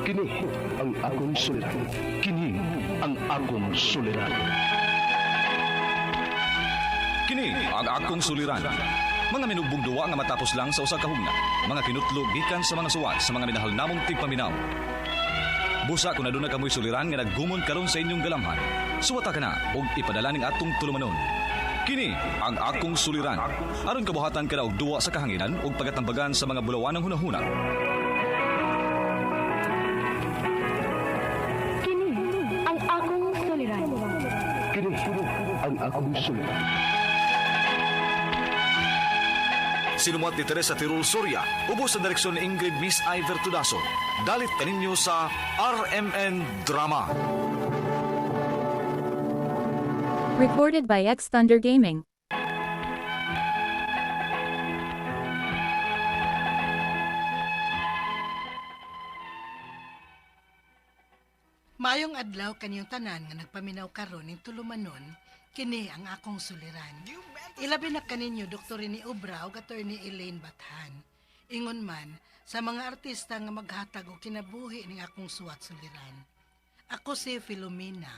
Kini ang akong suliran. Kini ang akong suliran. Kini ang akong suliran. Mga minugbog duwa nga matapos lang sa usa ka hugna. Mga kinutlo gikan sa mga suwat sa mga minahal namong tigpaminaw. Busa kung aduna kamoy suliran nga naggumon karon sa inyong galamhan. Suwata ka na og ipadala ning atong tulumanon. Kini ang akong suliran. Aron kabuhatan ka na og duwa sa kahanginan ug pagatambagan sa mga bulawanang hunahuna. Kini ang akong suliran. Kini ang akong suliran. Sinumuat ni Teresa Tirul Soria, ubos sa direksyon ni Ingrid Miss Iver Tudaso. Dalit kaninyo sa RMN Drama. Recorded by X Thunder Gaming. Maayong adlaw kaniyong tanan nga nagpaminaw karon ning tulumanon, kini ang akong suliran. Ilabi na kaninyo Dr. Rene Obra ug Attorney Elaine Bathan. Ingon man sa mga artista nga maghatag og kinabuhi ning akong suwat suliran. Ako si Filomena,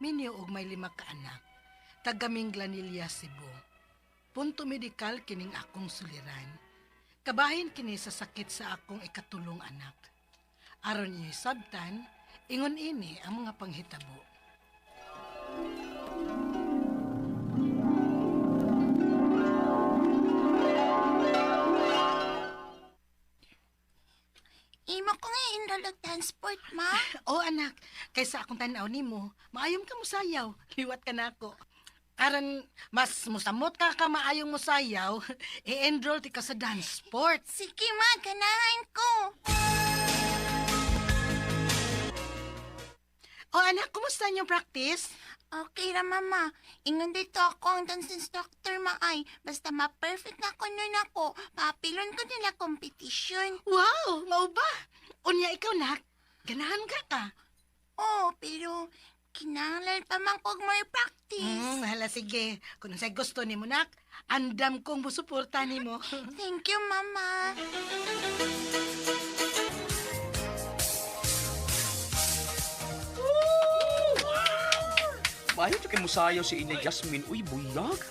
minyo og may 5 ka anak, taga Minglanilla, Cebu. Punto medikal kining akong suliran. Kabahin kini sa sakit sa akong ikatulong anak. Aron inyo'y sabtan, ingon ini ang mga panghitabo. Imo ko nga enroll og transport, ma. O anak, kaysa akong tan-aw nimo, maayom ka musayaw, liwat ka nako. Aron mas musamot ka ka maayong musayaw, i-enroll ti ka sa dance sport. Sige, ma, ganahan ko. O anak, kumusta inyong practice? Okay ra, mama. Ingon dito ako ang dance instructor, ma ay. Basta ma-perfect na ko nun ako, papilon ko nila competition. Wow, mao ba? Unya ikaw nak, ganahan ka ka. Oh, pero kinahanglan pa man kog more practice. Hala sige, kung unsay gusto nimo nak, andam kong musuporta nimo. Thank you, mama. Maayo to kay musayaw si Inay Jasmine. Uy, buyag.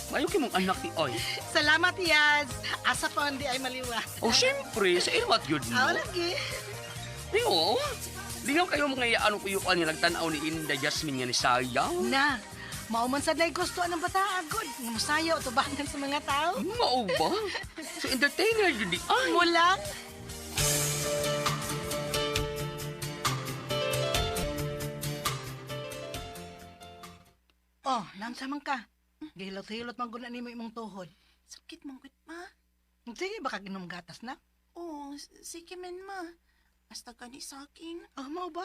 Maayo kay mong anak ti Oy. Salamat, Yaz. Asa pa hindi ay maliwa. Oh, syempre, sa ilmat yun Aw, mo. lagi. Di oh. Lingaw kayo mga ano kuyo ni nagtan-aw ni Inday Jasmine nga ni sayaw. Na, mauman sa day gusto ang bata agad. Nga musayaw tubangan sa mga tao. Mao ba? So entertainer yun di ay. Mulang. Oh, naunsa man ka? Gihilot-hilot man gud na nimo imong tuhod. Sakit mong gud, ma. Sige, baka ginom gatas na. Oh, sige man, ma. Basta gani sa akin. Oh, mao ba?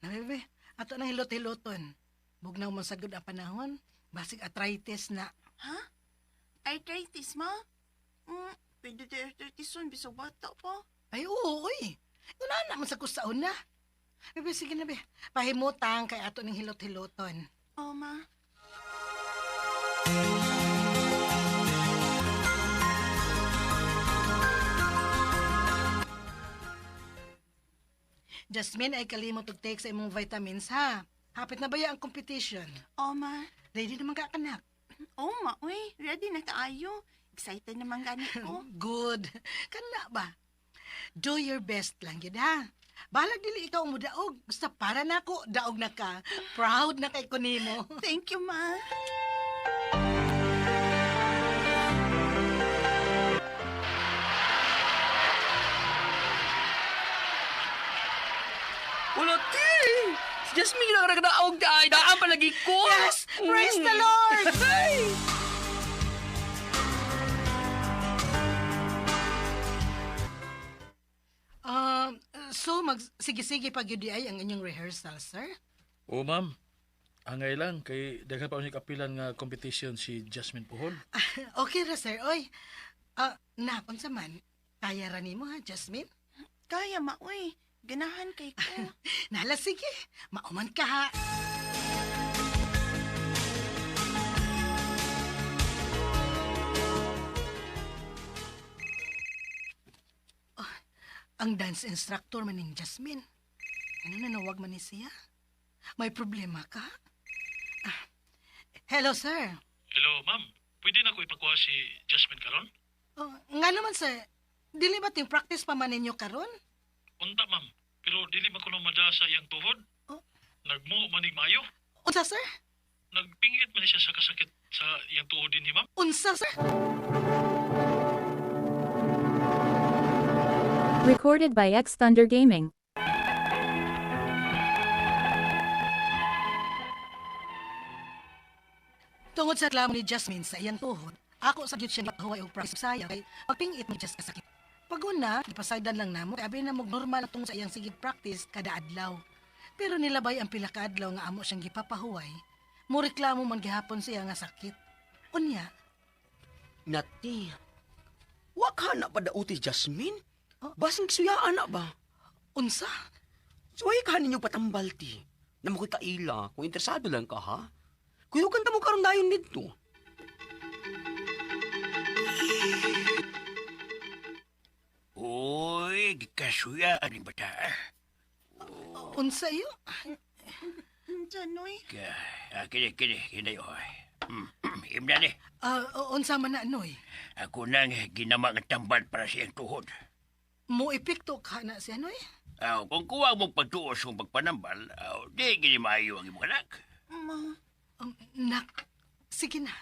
Na bebe, ato nang hilot-hiloton. Bugnaw man sagud ang panahon, basig arthritis na. Ha? Arthritis, ma? Pwede di arthritis son, bisag bata pa. Ay, oo, uy. Una na man sa kusaon na. Bebe, sige na be. Pahimutang kay ato ning hilot-hiloton. Oh, ma. Jasmine, ay kalimot og take sa imong vitamins, ha? Hapit na ba ya ang competition? Oh, ma. Ready naman ka, kanak? Oh, ma, uy. Ready na kaayo. Excited naman gani ko. Good. Kana ba? Do your best lang yun, ha? Balag dili ikaw ang mudaog. Basta para nako, daog na ka. Proud na kay ko nimo. Thank you, ma. Wala ti. Si Jasmine lang nagdaog di ay. Daan palagi ko. Yes! Praise the Lord! Ay! So, mag sige-sige pag yun di ay ang inyong rehearsal, sir? Oo, ma'am. Angay lang kay daghan pa unya kapilan nga competition si Jasmine Puhon. Ah, okay ra, sir. Oy, nak, unsa man? Kaya ra nimo ha, Jasmine? Kaya, ma, uy. Ganahan kay ko. Nala, sige. Mauman ka ha. Oh, ang dance instructor man ning Jasmine. Ano nanawag man ni siya? May problema ka? Ah, hello, sir. Hello, ma'am. Pwede na ko ipakuha si Jasmine karon? Oh, nga naman, sir. Dili ba ting practice pa man ninyo karon? Unta, ma'am. Pero dili man ko mada sa iyang tuhod. Oh. Nagmo manig maayo. Unsa, sir? Nagpingit man siya sa kasakit sa iyang tuhod din, ma'am. Unsa, sir? Recorded by X Thunder Gaming. Tungod sa reklamo ni Jasmine sa iyang tuhod, ako sa gyud siya gipahuway og practice sayaw kay pagpingit ni Jas kasakit. Paguna, gipasaydan lang namo kay abi na mo normal tungod sa iyang sige practice kada adlaw. Pero nilabay ang pila ka adlaw nga amo siyang gipapahuway. Mo reklamo man gihapon siya nga sakit. Unya, Nati, wa ka na pa dauti, Jasmine? Oh. Basing suyaan na ba? Unsa? Suway ka ninyo patambal, ti. Na mo ko'y kaila, kung interesado lang ka, ha? Kuyugan ta mo karon dayon nidto. Uy, gikasuya ani bata. Unsa iyo? Unsa, Noy? Ah, kini kini kini oy. Imna ni. Ah, unsa man na noy? Ako nang ginama nga tambal para sa iyang tuhod. Mo epekto ka na siya noy? Aw, kung kuha mo pagtuos kung pagpanambal, aw, di gini maayo ang imong anak. Ma, Nak, sige na.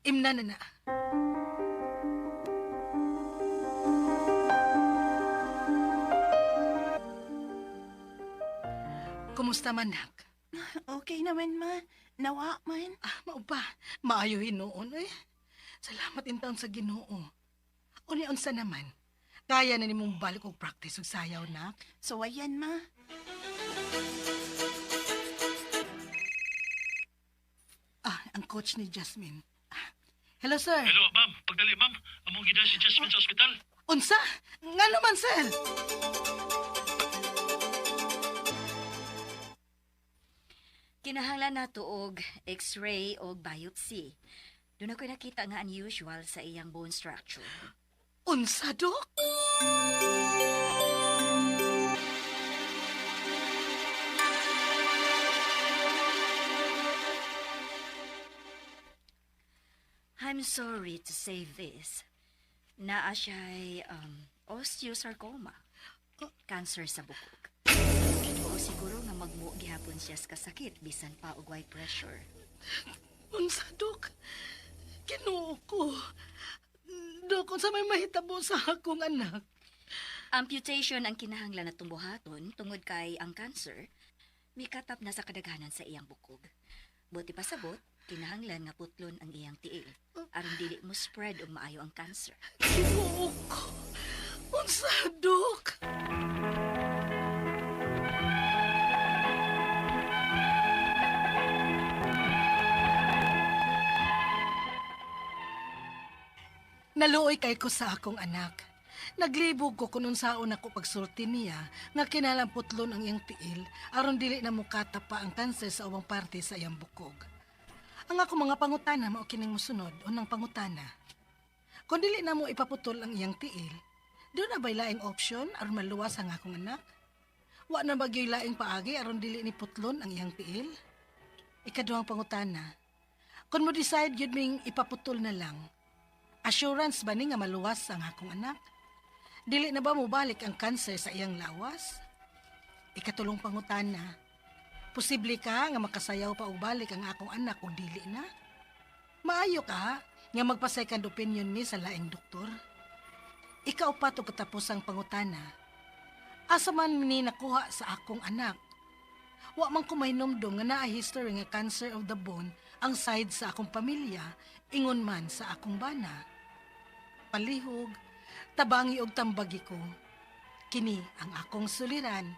Imna na na. Kumusta man, nak? Okay naman, ma. Nawa man. Ah, mao ba? Maayo hinuon, eh. Salamat in taon sa Ginoo. Unya unsa naman? Kaya na nimong balik og practice og sayaw, nak. So, ayan, ma. Ah, ang coach ni Jasmine. Ah, hello, sir. Hello, ma'am. Pagdali, ma'am. Among gida si Jasmine sa ospital. Unsa? Nga naman, sir. Kinahanglan nato og x-ray og biopsy. Doon ako'y nakita nga unusual sa iyang bone structure. Unsa, dok? I'm sorry to say this. Naa siya'y osteosarcoma. Cancer sa bukog. Oo, siguro nga magmuo gihapon siya sa kasakit bisan pa og way pressure. Unsa, dok? Ginoo ko. Dok, unsa may mahitabo sa akong anak? Amputation ang kinahanglan na tumbuhaton tungod kay ang cancer mikatap na sa kadaghanan sa iyang bukog. Buti pa sabot, kinahanglan nga putlon ang iyang tiil aron dili mo spread og maayo ang cancer. Ginoo ko. Unsa, dok? Naluoy kay ko sa akong anak. Naglibog ko kung unsaon ako pagsulti niya nga kinahanglan putlon ang iyang tiil aron dili na mukata pa ang kanser sa ubang parte sa iyang bukog. Ang ako mga pangutana mao kining mosunod, unang pangutana. Kung dili na mo ipaputol ang iyang tiil, doon na ba'y laing option aron maluwas ang akong anak? Wa na ba gyoy laing paagi aron dili ni putlon ang iyang tiil? Ikaduhang pangutana. Kung mo decide gyud ming ipaputol na lang, assurance ba ni nga maluwas ang akong anak? Dili na ba mobalik ang kanser sa iyang lawas? Ikatulong pangutana. Posible ka nga makasayaw pa og balik ang akong anak o dili na? Maayo ka nga magpa-second opinion mi sa laing doktor. Ikaw pa to katapos ang pangutana. Asa man ni nakuha sa akong anak? Wa man ko mahinomdom nga naa history nga cancer of the bone ang side sa akong pamilya, ingon man sa akong bana. Palihog, tabangi og tambagi ko. Kini ang akong suliran,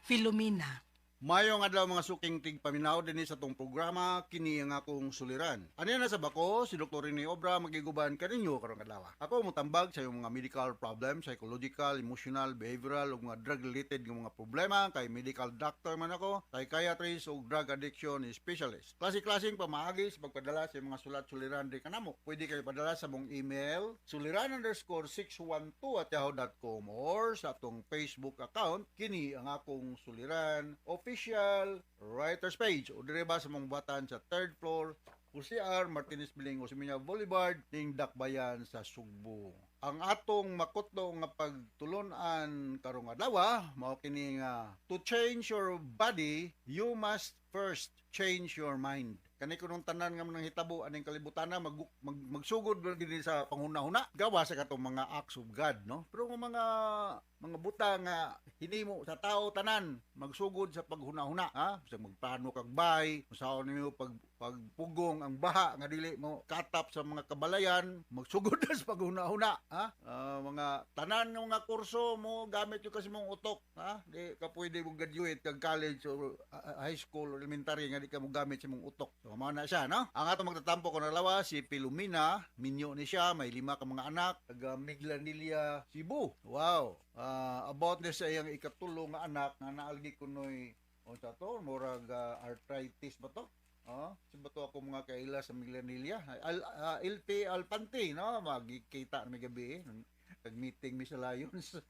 Filomena. Mayong adlaw, mga suking tigpaminaw, dinhi sa atong programa, kini ang akong suliran. Ani na sa bako si Dr. Rene Obra, magiguban kaninyo karong adlaw. Ako motambag sa iyong mga medical problem, psychological, emotional, behavioral ug mga drug related nga mga problema kay medical doctor man ako, psychiatrist ug drug addiction specialist. Klase-klaseng pamaagi sa pagpadala sa iyong mga sulat suliran di kanamo. Pwede kayo padala sa mong email suliran_612@yahoo.com or sa atong Facebook account, kini ang akong suliran official writers page, o dire ba sa mong batan sa third floor, Jose R. Martinez Building, Osmeña Boulevard, ning Dakbayan sa Sugbo. Ang atong makutlo nga pagtulunan karong adlaw mao kini nga "To change your body, you must first change your mind." Kani kunong tanan nga nang hitabo aning kalibutan mag, mag, magsugod man gini sa panghuna-huna, gawa sa katong mga acts of God, no? Pero nga mga butang nga hinimo sa tao, tanan magsugod sa paghuna-huna, ha. Sa magplano kag bay, usaon nimo pag pagpugong ang baha nga dili mo katap sa mga kabalayan, magsugod na sa paghuna-huna, ha. Mga tanan nga mga kurso mo, gamit yung kasi mong utok, ha. Di ka pwede mo graduate kag college or high school or elementary nga di ka mo gamit sa mong utok. So mao na siya, no? Ang atong magtatampo ko na si Pilumina, minyo ni siya, may lima ka mga anak, taga Minglanilla, Cebu. Wow. About ni sa iyang ikatulo nga anak nga naalgi kunoy unsa to, murag arthritis ba to? Oh, sa ba to ako mga kaila sa Minglanilla? Al, LT Alpante, no? Magkita na may gabi eh. Nag-meeting mi sa Lions.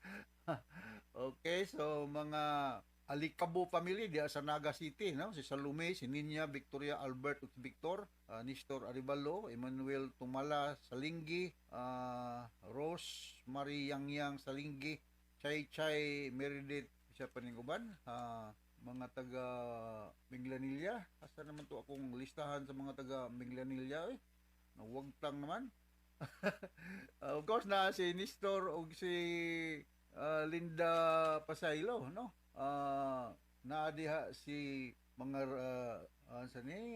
Okay, so mga Alikabo family diya sa Naga City, no? Si Salome, si Ninya, Victoria, Albert ug si Victor, Nestor Aribalo, Emmanuel Tumala Salinggi, Rose Marie Yangyang Salinggi, Chay Chay Meredith, siya pa ning uban, mga taga Minglanilla. Asa naman to akong listahan sa mga taga Minglanilla eh? Nawagtang naman. Of course na si Nestor ug si Linda Pasaylo, no? Naa diha si mga sa ni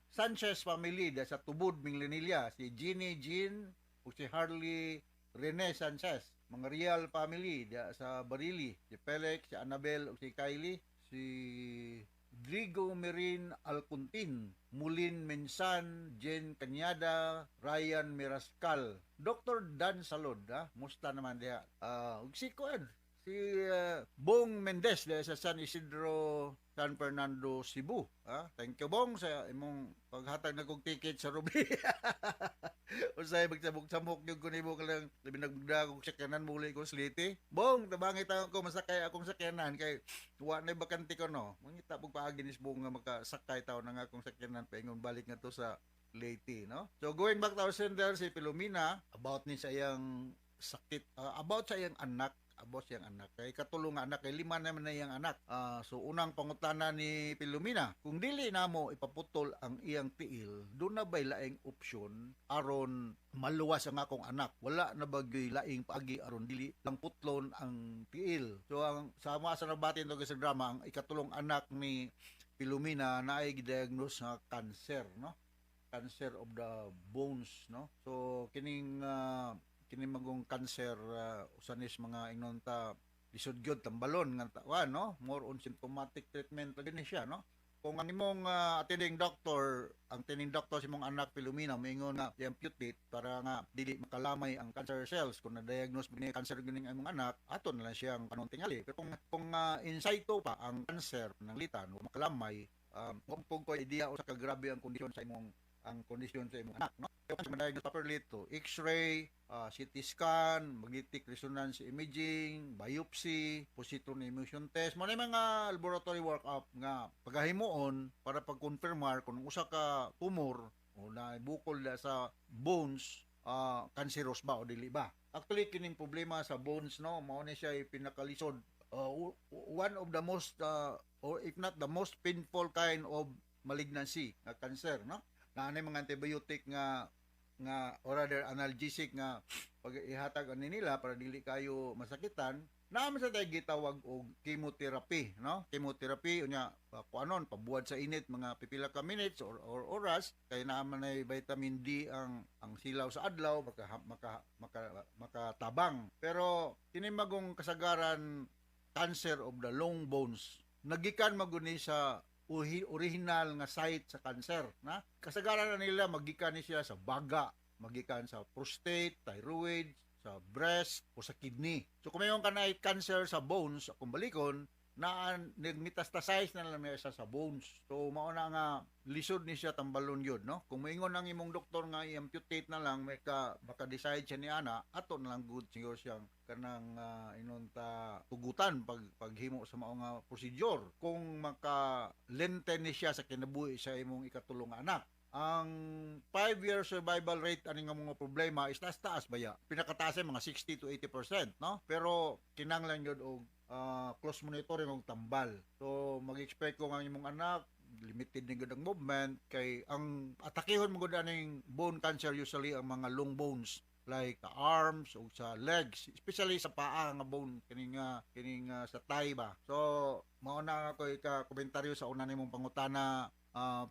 Sanchez family diha sa Tubod, Minglanilla, si Jeannie Jean ug si Harley Rene Sanchez. Mga Real family diha sa Barili, si Felix, si Annabel ug si Kylie, si Drigo Merin Alcuntin, Mulin Mensan, Jen Cañada, Ryan Mirascal, Dr. Dan Salod, ha? Musta naman diha. Ug si kuan, si Bong Mendez diha sa San Isidro, San Fernando, Cebu. Ah, thank you, Bong, sa imong paghatag na kog ticket sa Ruby. Usay magsamok-samok yung kunimo ka lang labi nagdag og sakyanan muli ko sa Leyte. Bong, tabangi taon ko masakay akong sakyanan kay wa na bakante ko, no. Mangita pug paagi ni Bong nga makasakay taon ng akong sakyanan paingon balik nga to sa Leyte, no? So going back to our sender, si Pilumina, about ni sa iyang sakit, about sa iyang anak, about siyang anak. Kay katulo nga anak, kay lima naman na iyang anak. So unang pangutana ni Pilumina, kung dili namo ipaputol ang iyang tiil, duna ba'y laing opsyon aron maluwas ang akong anak? Wala na ba gyuy laing paagi aron dili lang putlon ang tiil? So ang sama sa nabati to sa drama, ang ikatulong anak ni Pilumina na ay gidiagnose nga cancer, no? Cancer of the bones, no? So kining magong cancer, usan is mga ingnon ta lisod gyud tambalon nga tawan, no? More on symptomatic treatment lagi ni siya, no? Kung ang imong attending doctor, ang attending doctor sa imong anak, Pilumina, moingon nga i-amputate para nga dili makalamay ang cancer cells, kung na-diagnose ni cancer gining imong anak, ato na lang siyang kanon tingali. Pero kung in situ pa ang cancer ng litan o makalamay, kung ko idea usa ka grabe ang kondisyon sa imong anak, no? Kung ma-diagnose properly to x-ray, CT scan, magnetic resonance imaging, biopsy, positron emission test, mo na yung mga laboratory workup nga pagahimuon para pag-confirmar kung usa ka tumor o na bukol na sa bones, cancerous ba o dili ba. Actually, kining problema sa bones, no, mao ni siya pinakalisod. One of the most or if not the most painful kind of malignancy nga cancer, no? Naa mga antibiotic nga nga or rather analgesic nga pag ihatag ani nila para dili kayo masakitan. Naa man sa tay gitawag og chemotherapy, no? Chemotherapy unya kuanon pabuhat sa init mga pipila ka minutes or oras kay naa man ay vitamin D ang silaw sa adlaw, maka maka maka makatabang. Pero kini magong kasagaran, cancer of the long bones. Nagikan maguni sa original nga site sa cancer, na. Kasagaran na nila magikan ni siya sa baga, magikan sa prostate, thyroid, sa breast o sa kidney. So kung mayon ka na cancer sa bones, kung balikon, na nagmetastasize na lang niya siya sa bones. So mao na nga lisod ni siya tambalon yun, no? Kung moingon ang imong doktor nga i-amputate na lang, may ka maka-decide siya ni ana, ato na lang good siguro siyang kanang inonta tugutan pag paghimo sa mao nga procedure kung maka lenten ni siya sa kinabuhi sa imong ikatulong nga anak. Ang 5-year survival rate ani nga mga problema is taas-taas baya. Pinakataas ay mga 60 to 80%, no? Pero kinahanglan gyud og close monitoring og tambal. So mag-expect ko nga ang imong anak limited ni gud ang movement kay ang atakehon mo gud aning bone cancer usually ang mga long bones like sa arms o sa legs, especially sa paa nga bone kining kining sa thigh ba. So mao na ako ika komentaryo sa una nimong pangutana,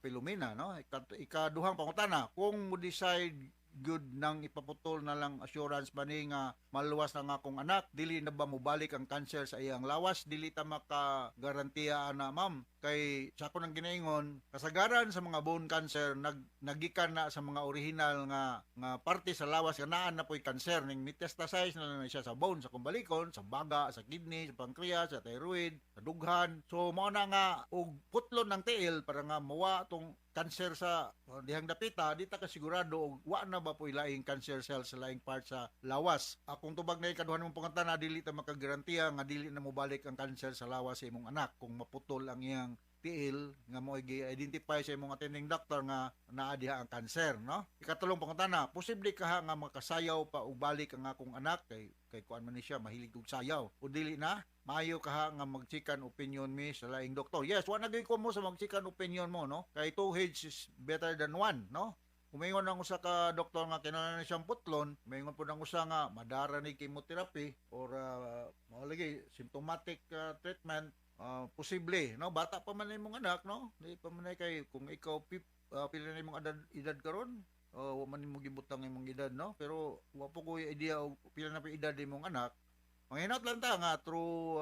Pilumina, no? Ikaduhang pangutana, kung mo decide good nang ipaputol na lang, assurance ba ni nga maluwas na nga akong anak, dili na ba mobalik ang cancer sa iyang lawas? Dili ta maka garantiya ana, ma'am, kay sa ako nang ginaingon, kasagaran sa mga bone cancer nagikan na sa mga original nga nga parte sa lawas nga naan na po'y cancer, ning metastasize na lang na siya sa bone, sa kumbalikon, sa baga, sa kidney, sa pancreas, sa thyroid, sa dughan. So mao na nga og putlon ng tiil para nga mawa tong cancer sa dihang dapita, di ta kasigurado og wa na ba po'y laing cancer cells sa laing part sa lawas. Akong tubag na ikaduhan mong pangutana, dili ta makagarantiya nga dili na mobalik ang cancer sa lawas sa imong anak kung maputol ang iyang tiil nga mo i-identify sa imong attending doctor nga naa diha ang cancer, no? Ikatulong pangutana, posible kaha nga makasayaw pa og balik ang akong anak kay kay kuan man ni siya, mahilig og sayaw, o dili na? Maayo kaha nga mag-second opinion mi sa laing doktor. Yes, wa na gyud ko mo sa mag-second opinion mo, no? Kay two heads is better than one, no? Umingon ang usa ka doktor nga kinahanglan ni siyang putlon, umingon pud ang usa nga madara ni chemotherapy or mao lagi symptomatic treatment, posible, no? Bata pa man imong anak, no? Di pa man kay kung ikaw pila na imong edad karon, wa man nimo gibutang imong edad, no? Pero wa po ko idea og pila na pa edad imong anak. Manginot lang ta nga through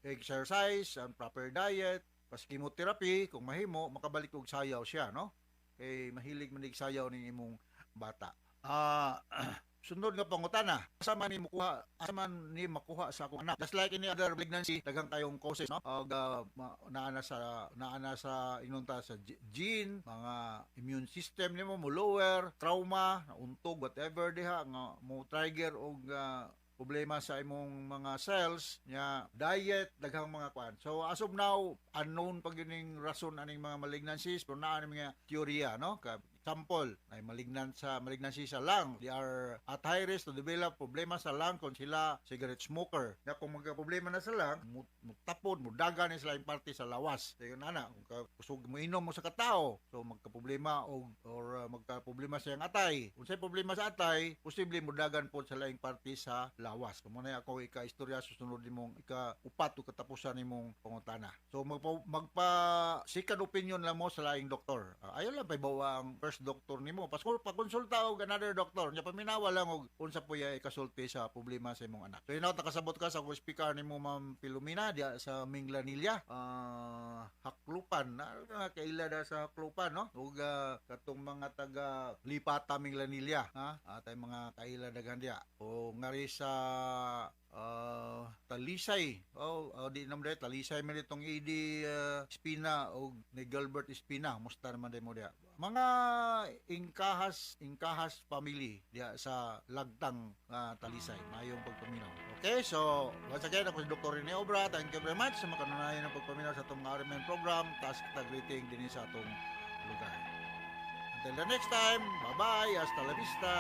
exercise and proper diet, pas chemotherapy kung mahimo makabalik og sayaw siya, no? Kay mahilig man sayaw ning imong bata. Sunod nga pangutana, asa man ni makuha, asa man ni makuha sa akong anak? Just like any other malignancy, daghang kayong causes, no? Og naa na sa inunta sa gene, mga immune system nimo mo lower, trauma, nauntog, whatever diha nga mo trigger og problema sa imong mga cells nya, diet, daghang mga kwan. So as of now, unknown pa gyud ning rason aning mga malignancies, pero naa ni mga teorya, no? Ka example ay malignant sa malignancy sa lung, they are at high risk to develop problema sa lung kung sila cigarette smoker na. Kung magka problema na sa lung, mutapod, mudaga ni sila yung parte sa lawas. Dayon ana kung ka, kusog mo inom mo sa katao, so magka-problema og or magka-problema sa iyang atay. Unsay problema sa atay, posible mudagan pod sa laing parte sa lawas. So mao na ako ika-istorya susunod nimong ika-upat o katapusan nimong pangutana. So magpa second opinion lang mo sa laing doktor. Ayaw lang paibawa ang first doctor nimo. Pasko pakonsulta og another doctor. Nya paminawa lang og unsa po ya ikasulti sa problema sa imong anak. So inaw nakasabot ka sa akong speaker nimo, Ma'am Pilumina, diya sa Minglanilla. Haklupan na kaila da sa Haklupan, no? Ug katong mga taga Lipata, Minglanilla, ha? Atay mga kaila daghan diya. O ngari sa Talisay. Oh, di naman dahil Talisay man itong AD Espina o ni Gilbert Espina. Musta naman mo diya. Mga Ingkahas, Ingkahas family diya sa Lagtang, Talisay. Mayong pagpaminaw. Okay, so once again, ako si Dr. Rene Obra. Thank you very much sa makanunayan ng pagpaminaw sa atong RMN program. Taas kita greeting din sa atong lugar. Until the next time, bye-bye. Hasta la vista.